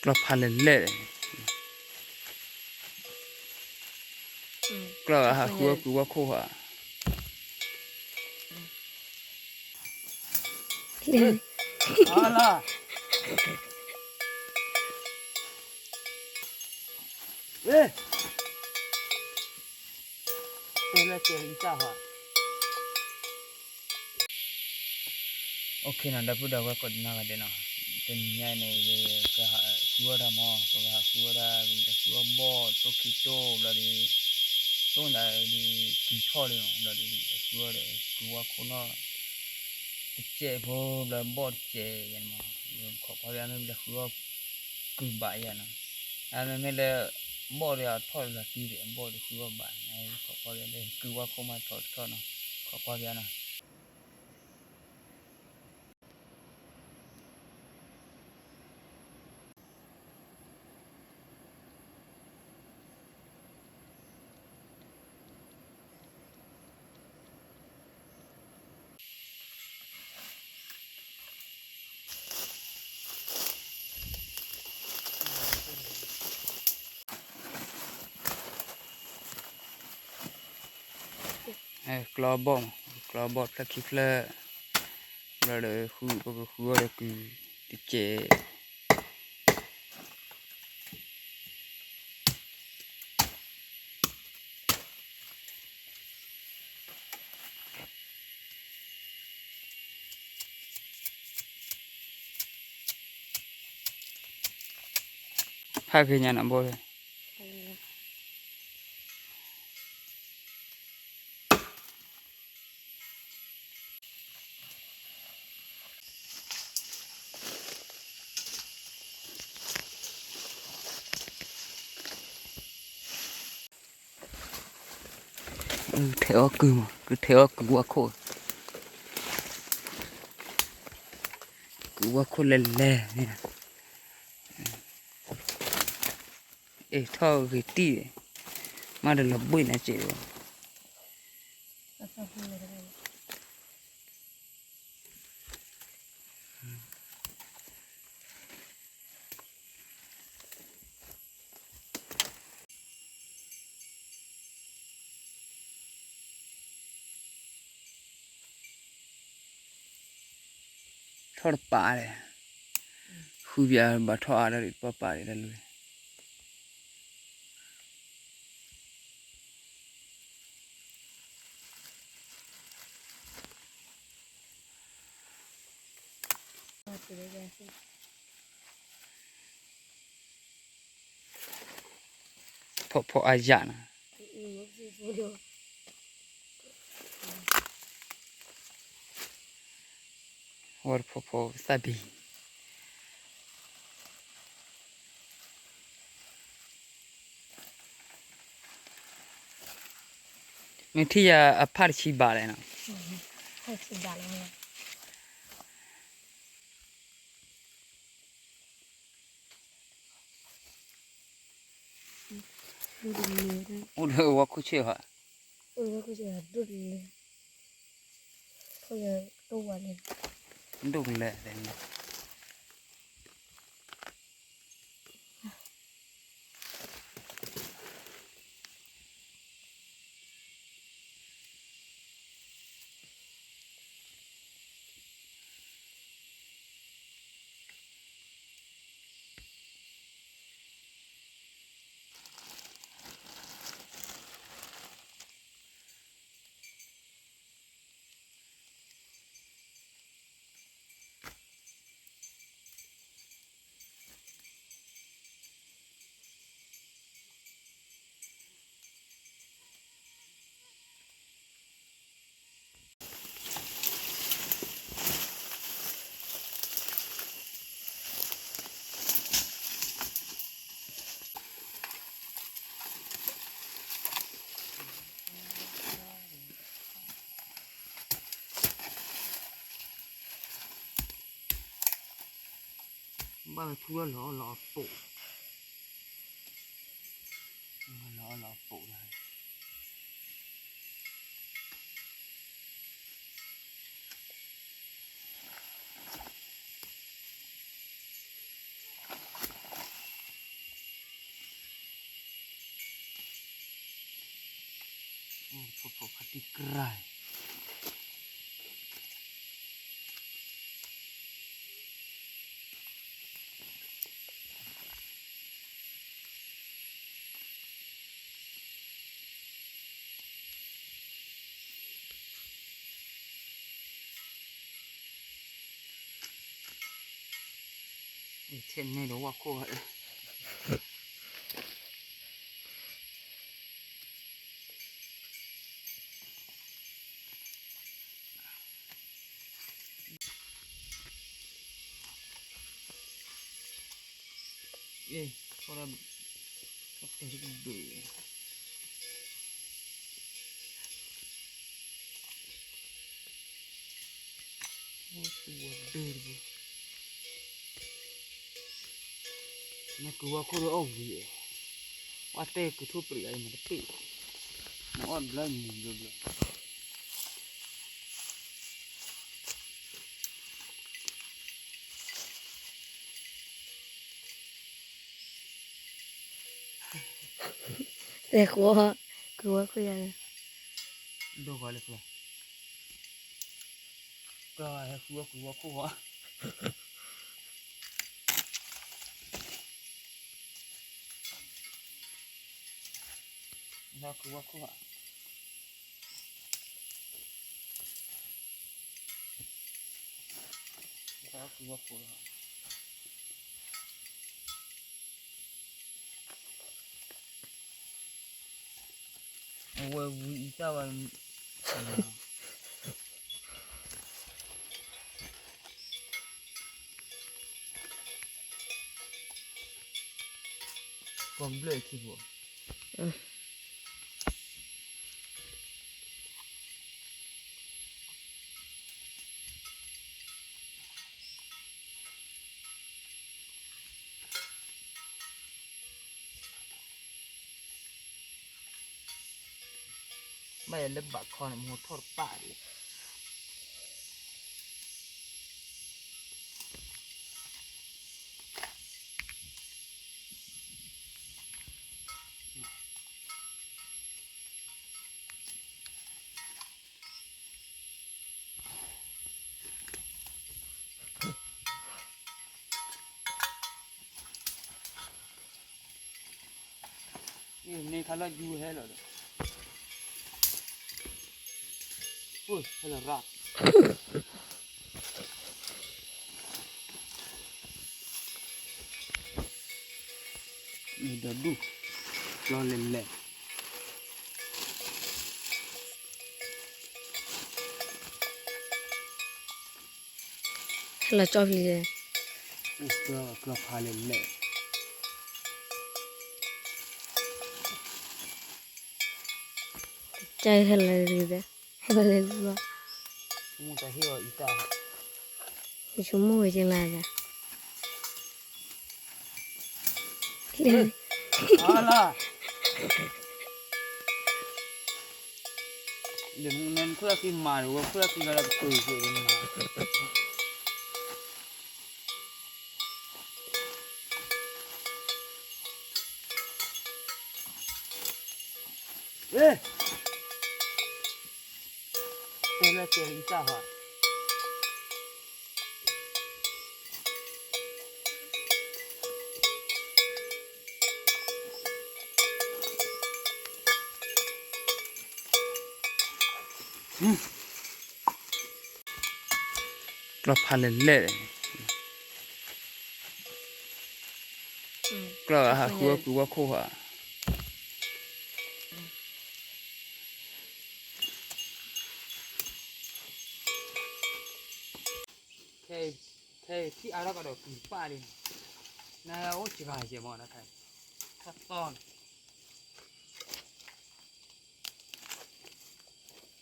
ကျီၢ်ဖးလဲၢ်လဲၢ်, ကျီၢ်ဟးဃုအီၣ်ကုၢ်ဝါခိၣ်ဧါ. โอเคနီၤ ဒီပုၢ်ဒီဝဲၢ်ကိးဒံနီၢ်ဂၤဒဲးနီၤ, တနံၤညါအံၤန့ၣ် ယကဟးဃုအီၣ်တၢ်မး, ပကဟးဃုအီၣ်တၢ် ပကလဲၤဃုအီၣ်ဘီၣ်တိၢ်ခံတိၢ်ဘျီဒီး, တိၢ်ဒၣ်ဒီးကုၢ်ထီၣ်လံမး ဘျီဒီး လဲၤဃုအီၣ်ဒီးကုၢ်ဝါခိၣ်နီၢ် တစဲးဖိဘျီဘီၣ်တစဲးယဲန့ၣ်မး, ခိးကွၢ်ဘၣ်မ့ၢ်လဲၤဃုအီၣ်ကုၢ်ဘၣ်ယဲနီၤ, အမ့မ့ၢ်လၢ ဘီၣ်ဒီးအထီၣ်လီၤတံၢ်ဒီး ဘီၣ်ဒီးဃုအီၣ်ဘၣ်, ခိးကွၢ်ဘၣ်လၢကုၢ်ဝါခိၣ်မးထီၣ်တထီၣ်နီၤ, ခိးကွၢ်ဘၣ်နီၤ. ကျီၢ်ဘီၣ်မး ကျီၢ်ဘီၣ်ဖျၢၣ်ခံဖျၢၣ်, ဘျီဒီးဃု ပကဃုအီၣ်ဒီးကုၢ်တစဲး ဖးက့ၤညါနဘိ, ထဲးအီၣ်ကုၢ်မး ကထဲးအီၣ်ကုၢ်ဝါခိၣ်, ကုၢ်ဝါခိၣ်လဲၤလဲၤန့ၣ်, အဲၣ်ထီၣ်ဂ့ၤတံၢ်, မ့ၢ်တလီၤဘှံးန့ၣ်စ့ၢ်ကီး ထီၣ်တပာ်ဒီး, ဃုဘၣ်ဘၣ်ထီၣ်အါဒီးပာ်ပာ်ဒီးတၢ်လွံၢ် ဖီၣ်ဖီၣ်အါယၣ်နီၤ, ဝဲတဖီၣ်ဖီၣ်သၣ်ဘံၣ် မ့ၢ်ထံၣ်ယၤအဖၣ်တဆံဘၣ်လဲၣ်နီၤ, အိၣ်ဒီးဝါခိၣ်ဆ့ၣ်ဟီ, ဒိၣ်ကလဲာ် ဘၣ်ဝဲထူလီၤလီၤအီၣ်လီၤအီၣ်ပိာ်, လီၤအီၣ်လီၤအီၣ်ပိာ်လီၤ. အ ရၢႆ ထဲန့ၣ်ဒီးဝါခိၣ်ဂၤ အ့ ခီဒီး ကတဲတကဒု ဒၢတဘိ နကုၤဝါခိၣ်ဒီးအီၣ်ဝံၤ ဝဲတဲကုၤထူၣ်ပရံးအံၤမ့ၢ်တပ့ၢ် မ့ၢ်အီၣ်ဘျီမံၤဘျီဘျီ တဲဃီ ကုၤဝါခိၣ်ယၤ ဒိၣ်ဃီလၢကျီ ကဟဲဃုဝဲကုၤဝါခိၣ်ဃီ ဒီးကုၤဝါခိၣ်ဃီ ဒီးကုၤဝါခိၣ်ဃီ အဝဲဝံၤအံၤတၢ်ဝဲ ကီၢ်ဘျၢၣ်ခံပူၤ ဘၣ်ယၤလၢဘၣ်ခီန့ၣ် မ့ၢ်ထီၣ်တပၣ်လံ န့ၣ်ခါလၢယူၤဟဲလီၤဒီး ဟဲလီၤရၣ် ဒီးဒူၣ် ကျီလဲၤလဲၤ ဟဲလီၤကၠီဖျံးလဲၣ် ကျီဖးလဲၤလဲၤ ကၠီဟဲလီၤလဲၤလဲၤ ဟဲလီၤလဲၤလဲၤ မူတၢ်ဟ့ၣ်အီၤအံၤတၢ် ယဆိကမိၣ်ဝဲက့ၤလၢ် အလါ ဒီးနခိၣ်လၢက့ၤမၤဒီး ဝဲခိၣ်လၢက့ၤဂၤလၢကပၢၤက့ၤမၤ ဝဲ တဲလၢကဲလံတၢ်ဟါ ကျီဖးလဲၤလဲၤ ကျီဟးဃုဝဲ ကွံာ်ဝဲခိၣ်ဟး ခဲအံၤထံၣ်အါထီၣ်ကဒီးကွံာ်ပၣ်လံန့ၣ် နအိၣ်စှၤယဲၢ်မးနခဲအံၤ ထီ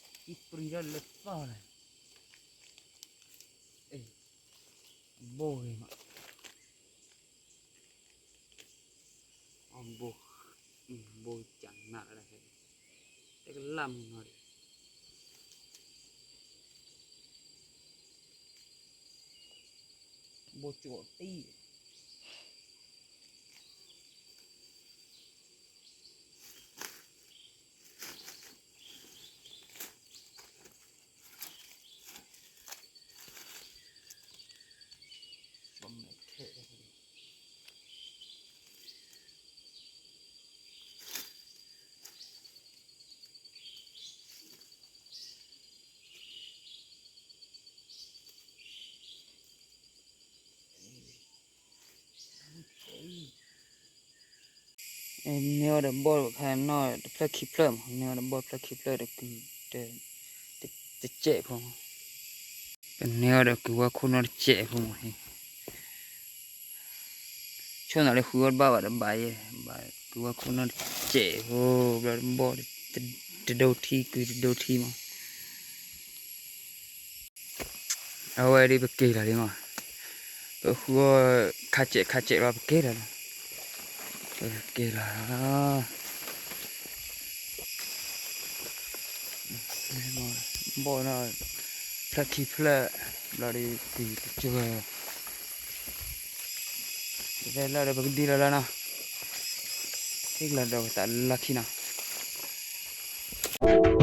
ၣ်သီန့ၣ် အံၤပြံထီၣ်လၢသီန့ၣ် ဘိဂ့ၤမး အဘိ ဘိကနးလၢ တကလၢ်မုၢ်နီၤဒံး ဘိကၠိတံၢ် အ န့ၢ်အီၤဒီးဘီၣ်ခါနီၣ်တဖျၢၣ်ခံဖျၢၣ်မး, န့ၢ်အီၤဒီးဘီၣ်တဖျၢၣ်ခံဖျၢၣ်ဒီးကုၤတစဲးဖိမး, ပန့ၢ်အီၤဒီးကုၤဝါခိၣ်နီၣ်တစဲးဖိမး, ဆိၣ်နၤလၢဃုအီၣ်တဘၣ်ဘၣ်တဘၣ်ယဲ, ဘၣ်ကုၤဝါခိၣ်နီၣ်တစဲးဖိ, ဘျီဘီၣ် တဒိထံကုၤတဒိထံမး, အဝဲဒ်ပက့ၤလီၤလံမး, ပဃုအီၣ်ခါစဲးခါစဲးလီၤ ပက့ၤလီၤလီၤ, ပက့ၤလီၤ ဘီၣ်နီၣ် ဖျၢၣ်ခံဖျၢၣ်, ဘျီဒ်ကုၤတကၠိ, ပတဲလၢဒီးပကဒံလီၤလီၤနီၤ, ထံၣ်ကလီၤဒီးပသးလၢလီၢ်ခံနီၤ.